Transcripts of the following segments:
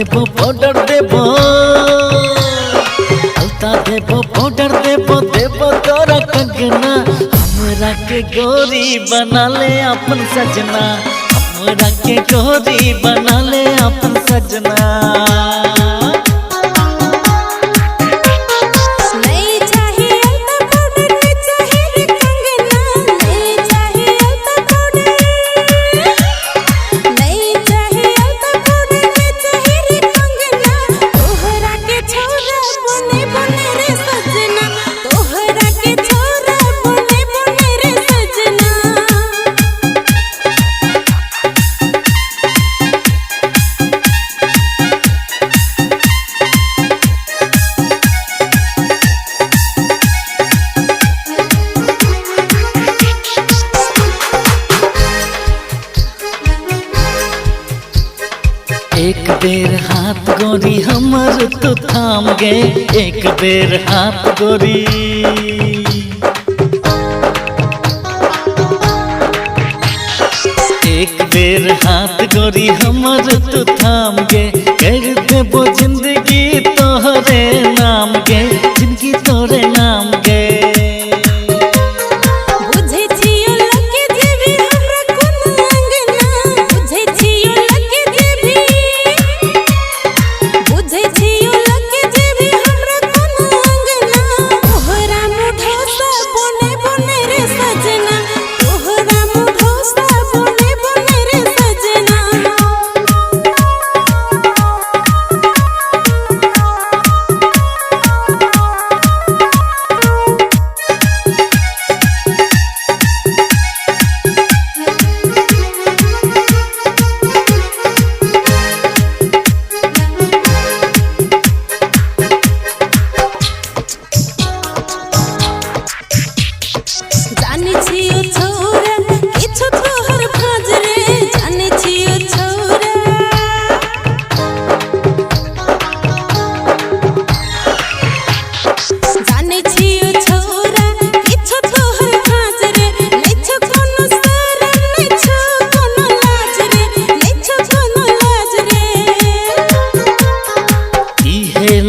देबो पाउडर देबो, अलता देबो पाउडर देबो, देबो तोरा कंगना। हमरा के गोरी बना ले अपन सजना, हमरा के गोरी बना ले अपन सजना। एक बेर हाथ गोरी हमर तो थाम गे, एक बेर हाथ गोरी। एक बेर हाथ गोरी हमर तो थाम गे, कर देबो जिंदगी तोहरे नाम गे, जिंदगी तोरे नाम गे।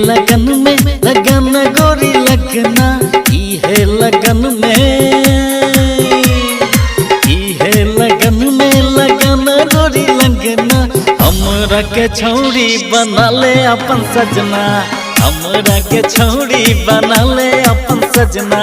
लगन में लगन गोरी लगना, इहे लगन में, इहे लगन में लगन गोरी लगना। हमरा के छौरी बना ले अपन सजना, हमरा के छौरी बना ले अपन सजना।